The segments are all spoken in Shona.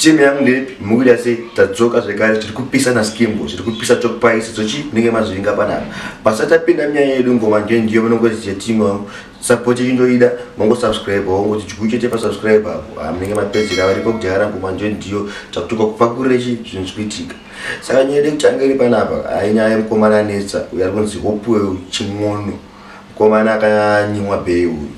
Team yangu ndeipi mukuita sei tadzoka zvekare tiri kupisa naskimbo zviri kupisa tokupaisa tsochi munenge mazviringa panapa pasati tapinda munyaya yedu ngoma ndiyo ndiyo munongoziva team wangu support chindoida mongosubscribe wongoti chikuu chete pasubscribe apo ah, munenge mapedzera varipo kudhara ngoma ndiyo ndiyo takutoka kupakurire chi zvinhu zvikuitika saka nyaya yedu kutanga iri panapa ainyaya yemukomana anetsa uyo ari kunzi hopewell chimwono mukomana akanyimwa bei uyu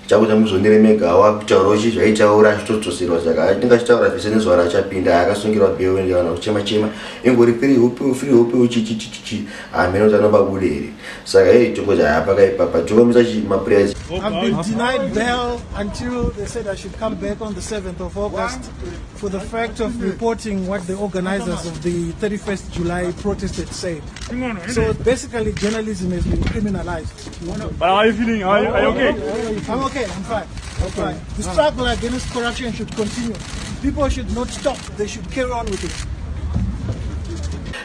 Chakuti muzvionere mega wakutaurawo chii zvaitaura achitodzoserwa saka achinge achitaura zvese nezuva raachapinda akasungirwa bheu ende vanhu vakuchema chema ingori free hope free hope chichichichi hameno kuti anobabude here saka hei tongoti haya pakaipapa tokomisa chi maprayers I've been denied bail until they said I should come back on the 7th of August for the fact of reporting what the organizers of the 31st July protest had said. So basically journalism has been criminalized. But how are you feeling? Are you okay? I'm okay, I'm fine. I'm fine. The struggle against corruption should continue. People should not stop, they should carry on with it.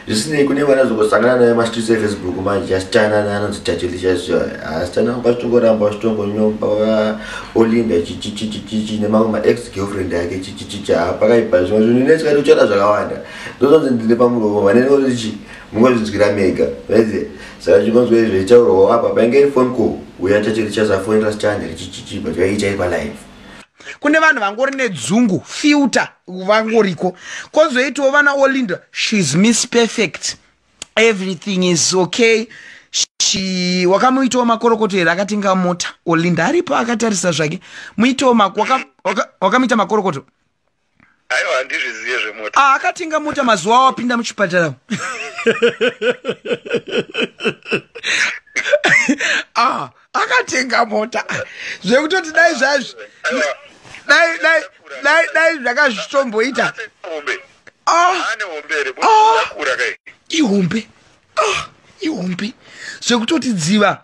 Zvisinei kune vanazongosangana naye mastreets efacebook manje asitana anonzi tatelicious asitana vachitongoramba vachitongonyomba olinda chichichichichi nemamwe maex girlfriend yake chichichichi pakaipa zvimwe zvinhu inetsikati kuchara zvakawanda ndozonzi ndine pamuromo vanenorichi mungozvinzwira mega vaiziva saka chingonzwa izvo ichaurwawo apa painge iri phone call uya tatelicious afonera sitana chichichi but vaiita iri palive Kune vanhu vangori nedzungu filter vangoriko kozoitawo vana Olinda, she's miss perfect, everything is okay. She wakamuitawo makorokoto here? Akatenga mota Olinda aripo akatarisa zvake. Muitawo wakamuita makorokoto. Aiwa, handizvizive zvemota. Ah, akatenga mota mazuva awapinda muchipatara. Ah, akatenga mota zvekutoti dai zvazvi dai dai dai dai zvakazvitomboita. Ah, ah, ihombe. Ah, ihombe zvekutoti dziva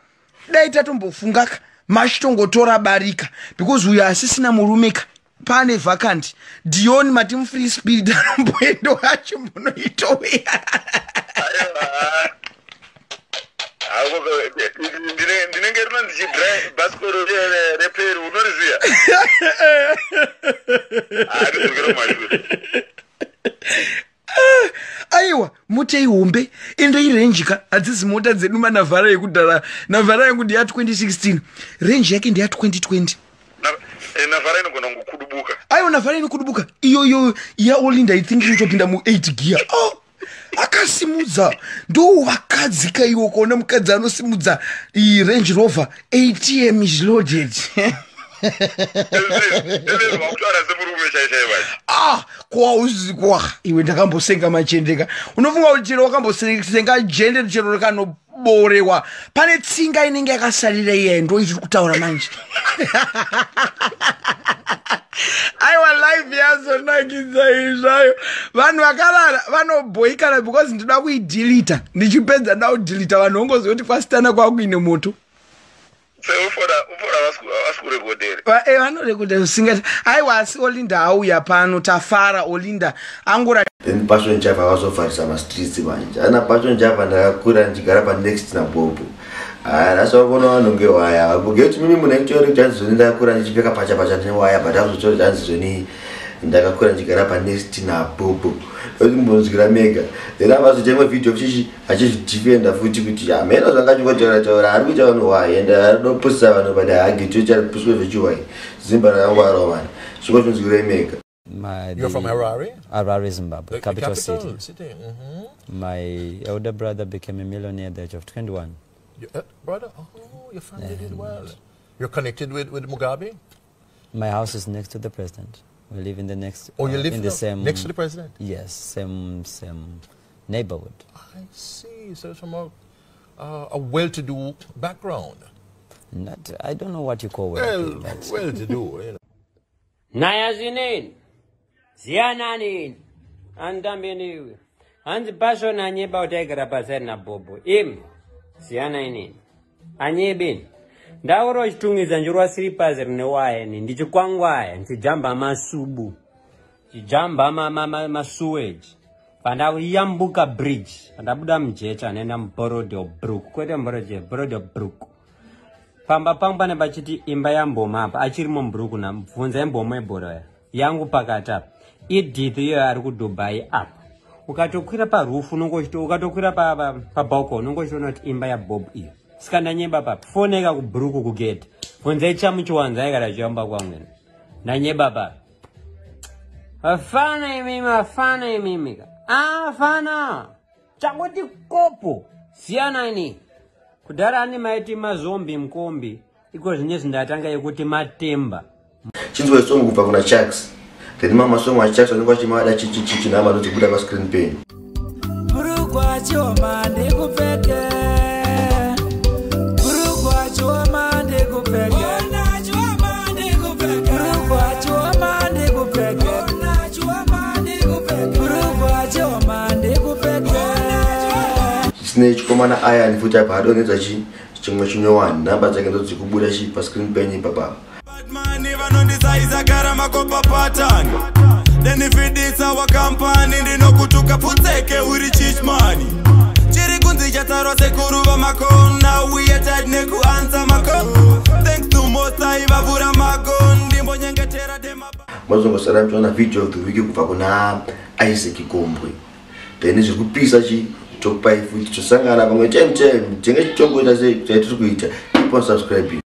dai tatombofungaka machitongotora barika because uyo asisina murumeka pane vacant Dion mati free spirit anomboendo achimbonoitouya. Ndinenge rinonzi bhasikoro reperu, unoriziva? Haridzokera mumashure. Aiwa, mota ihombe ende irange ka, hadzisi mota dzedu manavhara ekudhara. Navhara yangu ndeya 2016, range yake ndeya 2020. Navhara inogona kungokudubuka. Aiwa, navhara inokudubuka iyoyo yaOlinda I think inotopinda mu8 gear. Oh, akasimudza ndo vakadzi kaiwo kuona mukadzi anosimudza Range Rover, ATM is loaded. Vakutaura semurume chaichai vachi. Ah, kwauzikwa iwe, ndakambosenga machendeka. Unofunga kuti chero wakambosenga jende chero rikanoborewa pane tsinga inenge yakasalira iya, ndo ichiri kutaura manje. Aiwa, live yazonakidza izvayo. Vanhu vakarara vanobhoikana because ndinoda kuidhilita. Ndichipedza ndakudhilita, vanhu vongoziva kuti kwasitana kwakuine moto. Ufona vasikurekodere. Vanorekodha zvisingati. Aiwa, asi Olinda auya pano, tafara. Olinda angora. Then Passion Java vazovharisa mastreets manje. Ana Passion Java, ndakakura ndichigara panext naBobo. Nhasi vakuona vanhu ngewaya ngekuti mimi munhu aitoori kuti hanzi zoni ndakakura ndichipfeka pacha pacha newaya, but akuzotora kuti hanzi zoni ndakakura ndichigara panext naBobo, oti mbonzwira mega. Then avazoita imwe video chichi achizvidefenda futi kuti hameno zvanga chingotaura taura ari kuita vanhu wai ende arinopusisa vanhu, but haageti charipuswe zvechiwai zimba rakangwarawo vanhu chingozvinzwirei mega. You're from Harare? Harare, Zimbabwe, The capital city. City. My elder brother became a millionaire at the age of 21. Your brother? Oh, your family did well. You're connected with Mugabe? My house is next to the president. We live in the next. Oh, you live in the same next to the president? Yes, same neighborhood. I see. So it's from a well-to-do background. Not, I don't know what you call wealthy, Well, but well-to-do, you know. Naya zineni ziyanani andambeniwe hanzi Passion anyeba kuti aigara pasari naBhobho. Imi ziyana inini anyebeni ndaura uchitungidza njirwa siripazi rine waya ni ndichikwangwaya ndichijamba masubu ndichijamba masuweji pandayambuka bridge pandabuda mujecha nenda muBorrowdale Brooke, kwete muBorrowdale, Borrowdale Brooke. Pamba pangu pane pachiti imba yamboma apa achirimo mubhuruku na bvunza imboma ebhora ya yangu pakati apa. Edith iyoyo ari kuDubai apo. Ukatokwira parufu unongochito ukatokwira pabalcony unongochiona kuti imba yaBob iyo. Saka ndanyeba papi? Foneka kubhuruku kugate. Bvunzai chamuchiwanza aikara achiyamba kwamwena. Ndanyeba papi? Afana imimi, afana imimi ka. Afana. Changoti kopo. Siyana ini. Kudhara ane maiti mazombi mukombi. Iko zvinezvi ndatanga yekuti matemba. Chinzwa song kubva kuna Chucks. Then mamwe masong aChucks anenge achimada chichichichi nhamba ndodzibuda pascreen penyu. Bhurugwa chioma ndikupfeke. Bhurugwa chioma ndikupfeke. Bhurugwa chioma ndikupfeke. Bhurugwa chioma ndikupfeke. Zvisinei chikomana Iron futi apa adonhedza chi chimwe chinyowani nhamba dzake ndodzikubuda chi pascreen penyu ipapapa. Mani vanondisaiza gara makopa pattern denifidisa wakampani ndinokutuka pfutseke uri chichmani chiri kunzi chatarwa sekuru vamakona uye tit nekuansa mako thanks to mosai vavhura mago ndimbonyengetera dema. Mazongosara muchiona video of the week kubva kuna Isaac Gombwe. Then zviri kupisa chi tokupai futi tosangana pamwe time time tinge chichongoita sei chaitiri kuita. Keep on subscribing.